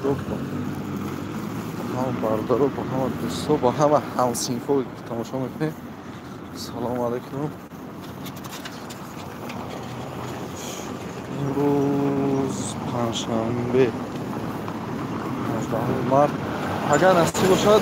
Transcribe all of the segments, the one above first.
Худо бо ҳама бародаро, бо ҳама дӯсто, бо ҳама ҳамсинфо тамошо мекунем. Салому алайкум. Имрӯз панҷшанбе, 18 март. Агар насиб бошад,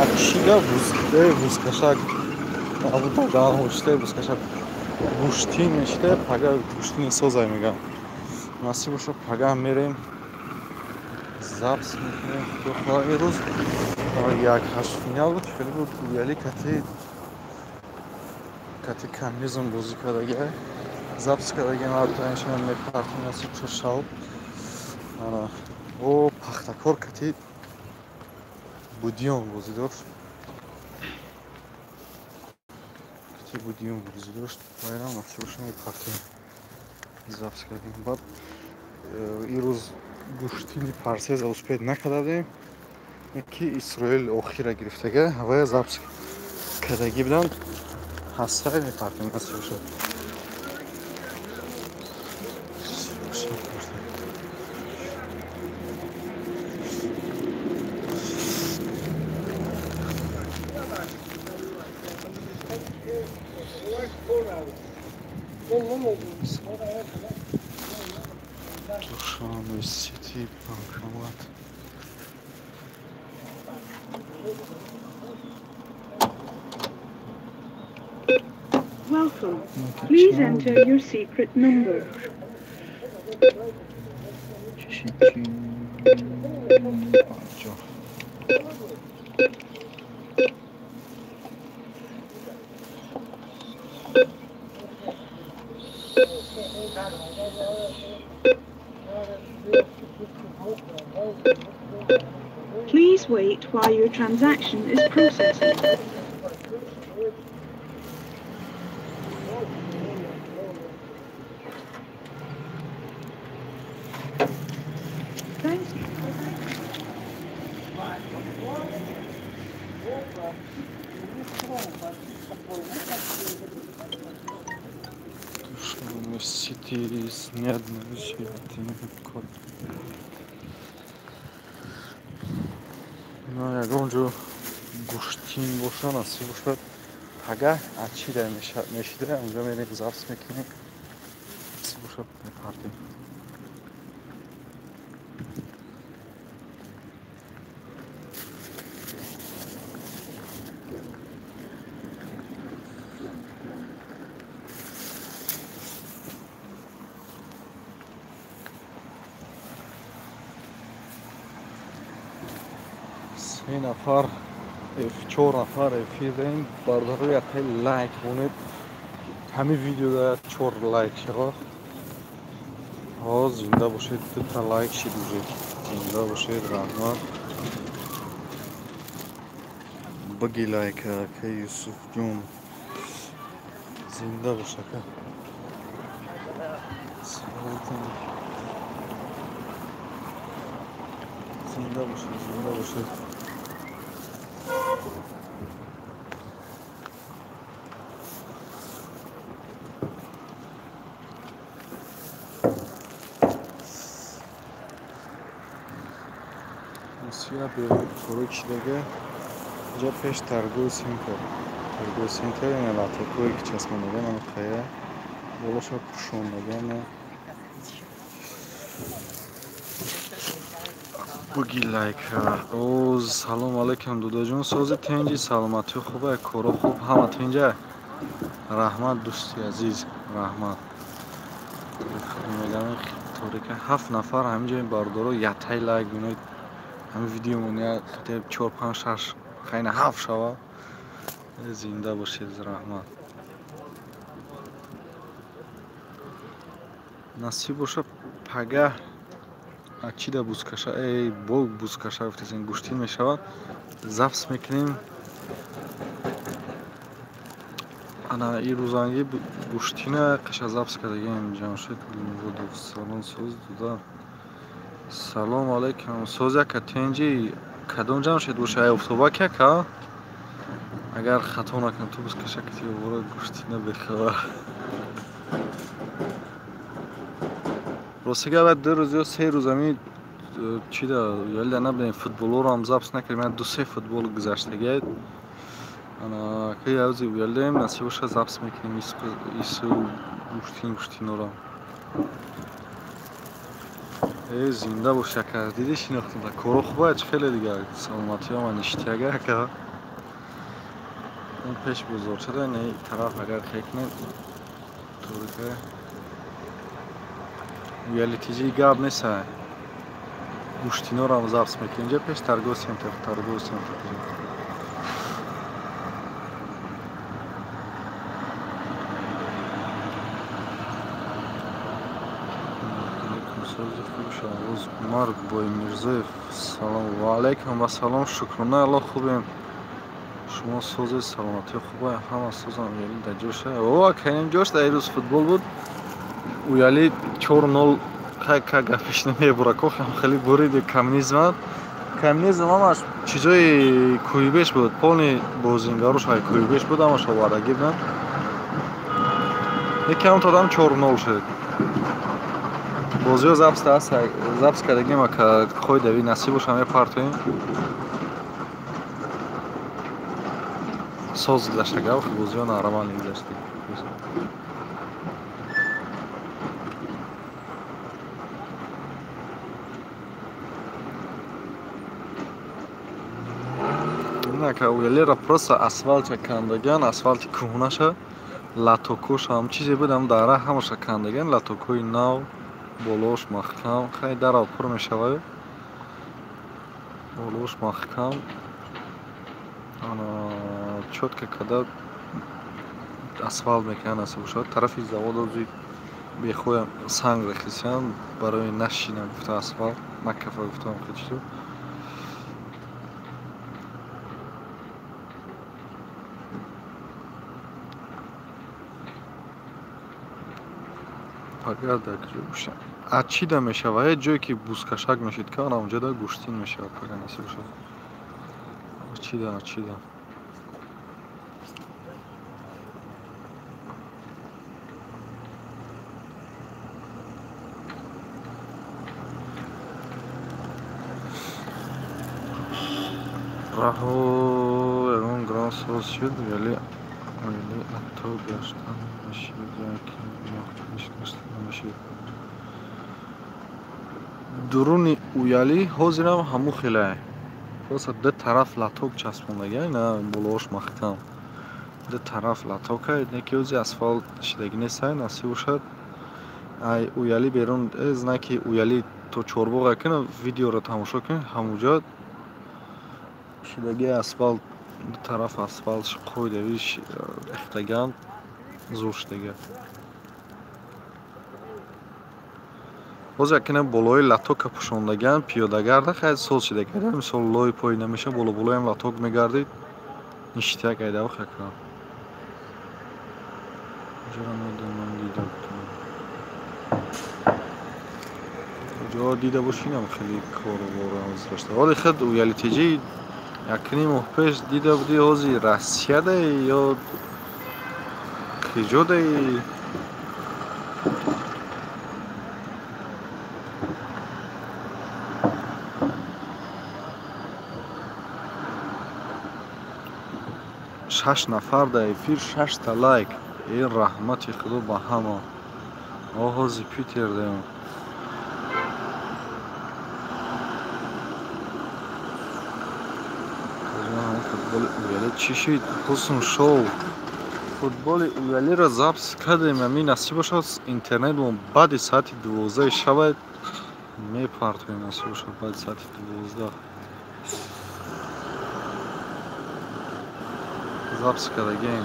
акшига бузкашак бузкашак гӯштин мешида, пага гӯштини созай мегам. Насиб бошад, пага мерем, запис мекунем. Худо хоҳад, имрӯз як ҳаштфинал буд, хеле буд, гӯяли кати коммунизм бозӣ кардагиа, запис кардагиам, ҳартаиншона мепартем, насиб бошад шав. О Пахтакор кати Будиён бозӣ дошт. Кати Будиён бозӣ дошт. Байрам насиб бошад мепартем. Запис кардем. Баъд имрӯз гӯштини Парсеза успед накардадем, ки Исроил охира гирифтага, ҳавая запис кардагӣ буданд. Ҳастай мепартем, насиб бошад. Душанбе Сити банкомат. Welcome. Please enter your secret number. Please wait while your transaction is processing. Thank you. Душанбе Сити снять код. Ягон ҷо гӯштин боша, насиб бошад, пага ачида мешида, онҷо мерем, запис мекунем, насиб бошад мепартем. Се нафар, чор нафар эфир дорем. Бародаро, яктай лайк монед. Ҳамин видеода чор лайк шава. Ҳо, зинда бошед, дута лайк шид уже. Зинда бошед, раҳмат. Баги лайк, ака Юсуфҷон. Зинда бош, ака. Зинда бошед, зинда бошед. Россия берун кишидага ҷа пеш торговый центр. Торговый центр ина латакое ки часпондаган ана қая болоша пӯшондаган. Буги лайк. О, салом алейкум, дудаҷон, сози тенҷи, саломатӣ хуб, коро хуб, ҳама тенҷа. Раҳмат, дӯсти азиз, раҳмат. Мегам торика ҳафт нафар ҳамин ҷои бародаро ятай лайк бинед. Ҳамин видеомон я 4 5 6 хайна ҳафт шава. Зинда бошед, раҳмат. Насиб боша пага ачида бузкаша, эй бо бузкаша гуфтесен, гӯштин мешавад, запис мекунем. Ана и рӯзанги гӯштина қаша запис кардагием. Ҷамшед Гулмуродов, салом, соз дуда. Салом алейкум, соз яка тенҷи, кадом Ҷамшед боша, ай офтобак яка? Агар хато накунам, ту бузкаша кати овора гӯштина бехабар. Рости гап, ду рӯз ё се рӯз ами Чида уялида набудем, футболоро ҳам запис накардем, ман ду-се футбол гузаштагиад. Ана ки явзи уялидаем, насиб боша запис мекунем ису гӯштин гӯштиноро. Э, зинда бош ака, диди шинохтам. Коро хуб аст, хеле дигар саломатиё ман ништяга ака. Ин пеш бозорчада, не тараф агар хекнед торика. Уяли тиҷи гап нест. Гӯштиноро ҳам запис мекунем. Инҷа пеш торговый центр, торговый центр. Марк Боймирзоев, салом ва алайкум ассалом, шукрона Аллоҳ хубем. Шумо созед, саломатӣ хуба, ҳама созам, уяли дар ҷоша. О, акаем ҷош, дар рӯз футбол буд. Уяли 4-0 ка гапиш намебура, кохам хеле буриди коммунизм. Коммунизм ҳамаш чизои кӯйбеш буд, полни бозингарош ҳай кӯйбеш буд, ҳамаш овардагӣ буданд. Якам тодам 4-0 шуд. Бозиҳо запис аст, запис кардагим, ака хоҳи дави насиб боша мепартоем. Соз гузаштага, бозиҳо нормально гузашта. Ака уялера просто асфалтша кандаган, асфалти кӯҳнаша, латокош ҳам чизе буд, ҳам дара ҳамаша кандаган, латокои нав, болош маҳкам, хай дарав пур мешавад. Болош маҳкам. Ана чётко када асфалт мекунанд насиб бошад. Тарафи завод ози бехоям санг рехисян барои нашина гуфта асфалт, накафа гуфтам хечто. Пагар дар куҷо гӯштин? А чида мешава? Ҳеҷ ҷое ки бузкашак мешид, ка ана онҷода гӯштин мешавад, пагар насиб бошад. Чида, чида. Раҳо ягон гран соз шуд, вале ато гаштан мешид, яки гаштан намешид. Дуруни уяли ҳозирам ҳамун хелае. Просто ду тараф латок часпондага, на болоош маҳкам. Ду тараф латока, не ки ҳози асфалт шидагӣ нестай, насиб бошад. Ай уяли берун, знаки уяли то Чорбоға кина видеоро тамошо кунед, ҳамунҷо шидаги асфалт, ду тараф асфалт қойдави рехтаган, зур шидага. Боз якина болои латока пӯшондаган, пиёдагарда хайр соз шидага. Мисол лои пой намеша, боло болоям латок мегардид. Ништяк айдава хакра. Ҷоро медонам, дида будам. Ҷо дида бошинам хеле кору-борам гузашта. Ҳоли худ уяли тиҷи якним моҳ пеш дида будӣ, ҳози Россияда ё киҷодаи? Шаш нафар дар эфир, шашта лайк. Э, раҳмати худо ба ҳама. Оҳози Питер даем. Футболи уяли чӣ шид? Ҳусн шоу. Футболи уялиро запис кардем, ами насиб бошад интернет мо баъди соати 12 шава мепартоем, насиб бошад баъди соати 12. Запис кардагем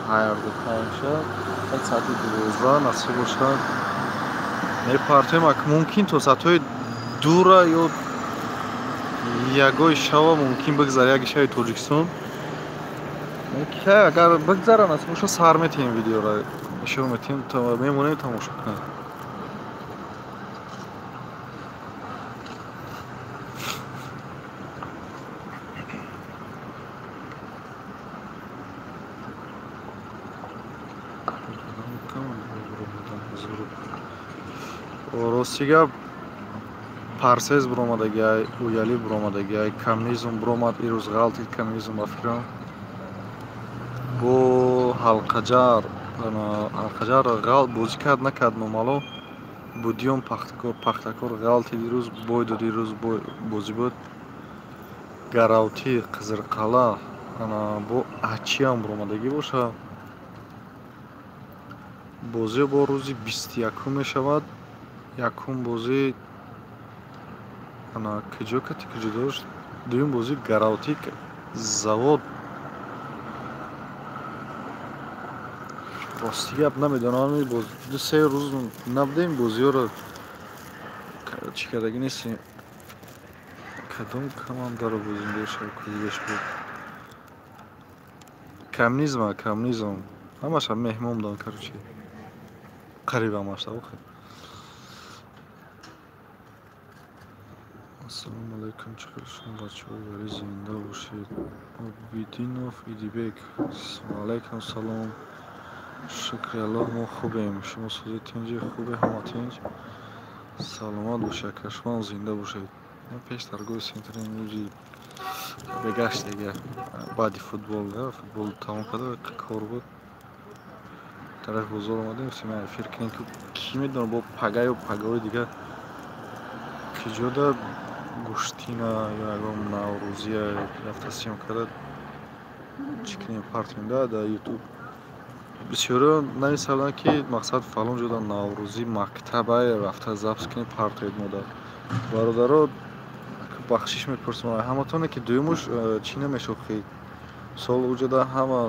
ҳаярду панҷ шаб, соати 12 насиб бошад мепартоем. Ак мумкин то соатҳои дура ё ягои шава мумкин бигзара, яги шави Тоҷикистон. Агар бигзара насиб бошад сар метиҳем видеоро, нишон метиҳем, мемонем тамошо кунем. Рости гап, Парсез буромадагиай, Уяли буромадагиай, Коммунизм буромад, ирӯз ғалтид Коммунизм ба фикрам. Бо Ҳалқаҷар, Ҳалқаҷар ғалт бозӣ кард накард номаълум. Будиён Пахтакор, Пахтакор ғалтид ирӯз, бой дод ирӯз бозӣ буд. Гаравтӣ, Қизирқалъа, бо Ачиам буромадагӣ боша. Бозиҳо бо рӯзи 21 мешавад. Якум бозӣ куҷо кати куҷо дошт? Дуюм бозӣ Гаравтӣ Завод. Рости гап намедонам, ду-се рӯз набудем бозиҳоро чӣ кардагӣ нестем. Кадом командаро бозӣ дошт, куҷояш буд? Коммунизм, коммунизм. Ҳамаша меҳмон буданд, короче. Қариб ҳамаша, охир. Ассалому алайкум, чӣ хел шумо бачаҳо, вале зинда бошед. Обидинов Идибек. Алайкум салом. Шукри Аллоҳ, мо хубем. Шумо сӯзи тинҷи хубе, ҳама тинҷ. Саломат бошед, ака, шумоам зинда бошед. Пеш даргоҳи центри имрӯзи бегашт дига баъди футбол, футбол тамом карда кор буд. Тарафи бозор омадем, гуфтем эфир кунем, ки медонам бо пага ё пагаҳои дига киҷода гӯштина ё ягон наврӯзия рафта съём карда чӣ кунем, партем да дар ютуб. Бисёриҳо нависаданд, ки мақсад фалон ҷода наврӯзӣ мактабае рафта запис кунем, партоед мода. Бародаро, бахшиш мепурсам ҳаматоне, ки дуюмуш чӣ намешохед. Сол уҷода ҳама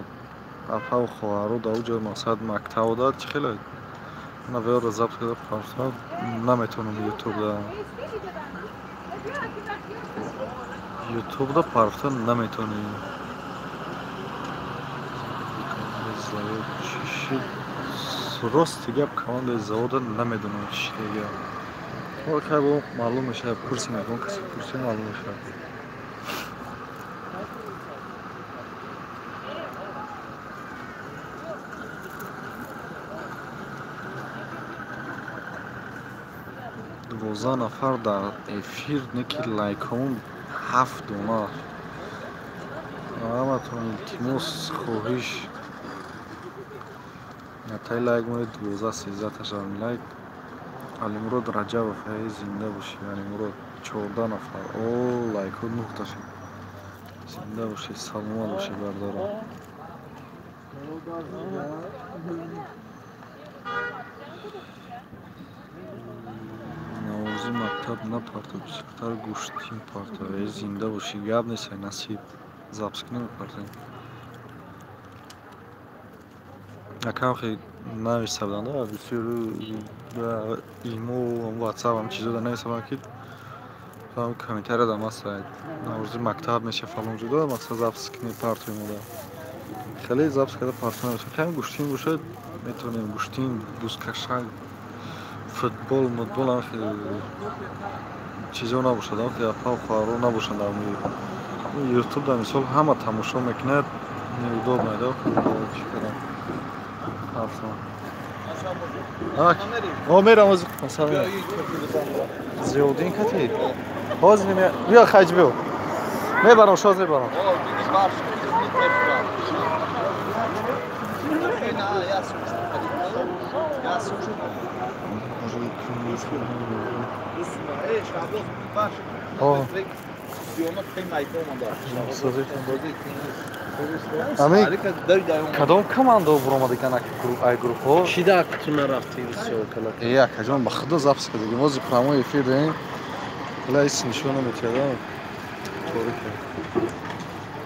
апаву хоҳаро дар уҷо мақсад мактаб да чӣ хеле навеёро запис карда партофта наметавонам ютубда. Ютубда партофта наметавонем. Чӣ шид? Рости гап командаи завода намедонам чӣ шидагиам. Хай бо маълум мешавад, пурсем, ягон касе пурсем, маълум мешавад. Дувоздаҳ нафар дар эфир, не ки лайкҳомон 7 дона. Ҳаматон илтимос, хоҳиш. Натай лайк монед, 12-13 ташавам лайк. Алимурод Раҷабов, эй зинда бошӣ, Алимурод. 14 нафар. О, лайкҳо 9 та шуд. Зинда бошӣ, саломат бошӣ, бародаро. Наврӯзӣ мактаб напартов, бисёртар гӯштин партов. Эй зинда бошӣ, гап нест, ай насиб. Запис кунем, мепартоем. Акам хе нависта буданд, бисёр имо, ватсап ҳам чизода нависта буданд, ки комментария дам аст, наврӯзӣ мактаб меша фалон ҷода, мақсад запис кунем, партоем ода. Хеле запис карда партоем намешавад. Хеле гӯштин бошад, метавонем гӯштин, бузкашак, футбол, мутбол ҳам хеле чизо набошад, ҳам хеле апа хоҳаро набошанд дар ютуб. Дар мисол ҳама тамошо мекунад, неудобно да, чӣ кардам. О, мерам оз масалан. Зиёдин кати. Ҳозир нем, биё хаҷ биё. Мебарам, шоз мебарам. Ами кадом команда буромадаган ай гурӯҳҳо? Чӣ дар ту нарафтӣ съёмка накардӣ? Э, акаҷон, ба худо запис кардагим. Ҳозир прямой эфир дорем. Ҳала ис нишон наметиҳад. Торика.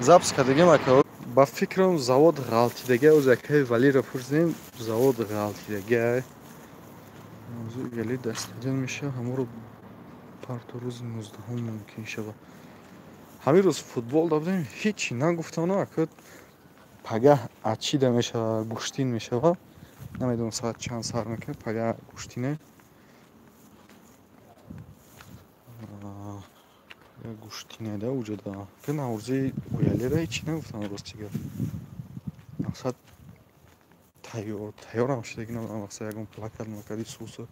Запис кардагим, ака. Ба фикрам завод ғалтидагӣ, оз акаи Валиро пурсидем, завод ғалтидагӣ. Мавзӯи Вали дар стадион мешавад, ҳаморо парто рӯзи 19 мумкин шавад. Ҳамин рӯз футбол дабудем, ҳечи нагуфтам, ака пагаҳ ачида мешавад, гӯштин мешавад. Намедонам соат чанд сар мекунад, пагаҳ гӯштине. Гӯштине да уҷода. Ки наврӯзи Оялера ҳечи нагуфтам, рости гап. Мақсад тайёр, тайёрам шудаги набудам, мақсад ягон плакат макади суса.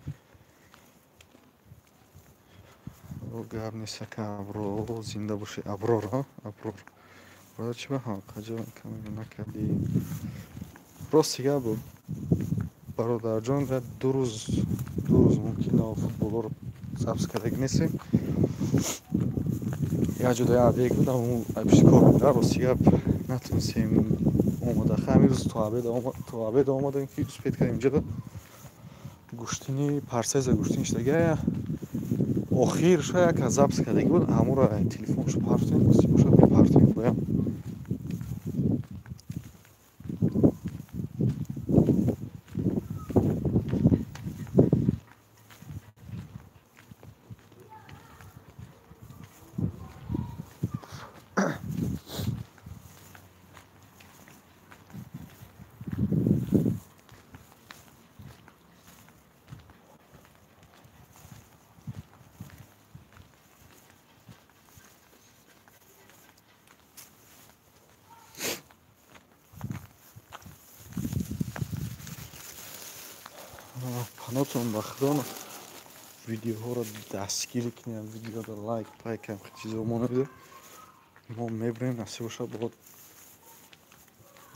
Гап нест, ака Аброр, зинда бошӣ. Аброр, Аброр. Бародар, чӣ ба ҳақаҷо камера накардӣ? Рости гап, бародарҷон, 2 рӯз мумкин футболҳоро запись кардаги нестем. Як ҷода як объект буд, пиши кор буда. Рости гап, натонистем омода. Ҳамин рӯз то обед омадем, ки успеть кардем. Инҷода гӯштини парсеза гӯштини шудага, охир шояд яка запись кардаги буд, ҳамуро телефоншо партоем, рости бошад, мепартоем боям. Панотон ба худо, видеоҳоро дастгирӣ кунем, видеоро лайк пайк чизо монед. Мо мебирем, насиб бошад, бо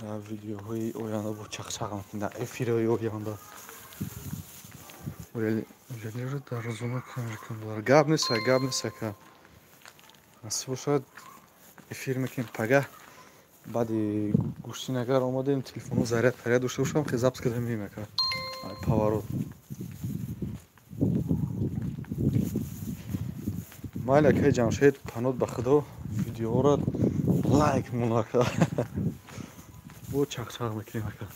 дар видеоҳои оянда бо чақчақ мекунем, дар эфирҳои оянда. Дар рӯзона. Гап нест, гап нест, ака. Насиб бошад, эфир мекунем пагаҳ. Баъди гӯштин агар омадем, телефонҳо заряд паряд дошта бошам, хе запись карда меем, ака. Поворот. Майли, акаи Ҷамшед, панот ба худо, видеоҳоро лайк мон, ака. Бо чақчақ мекунем, ака.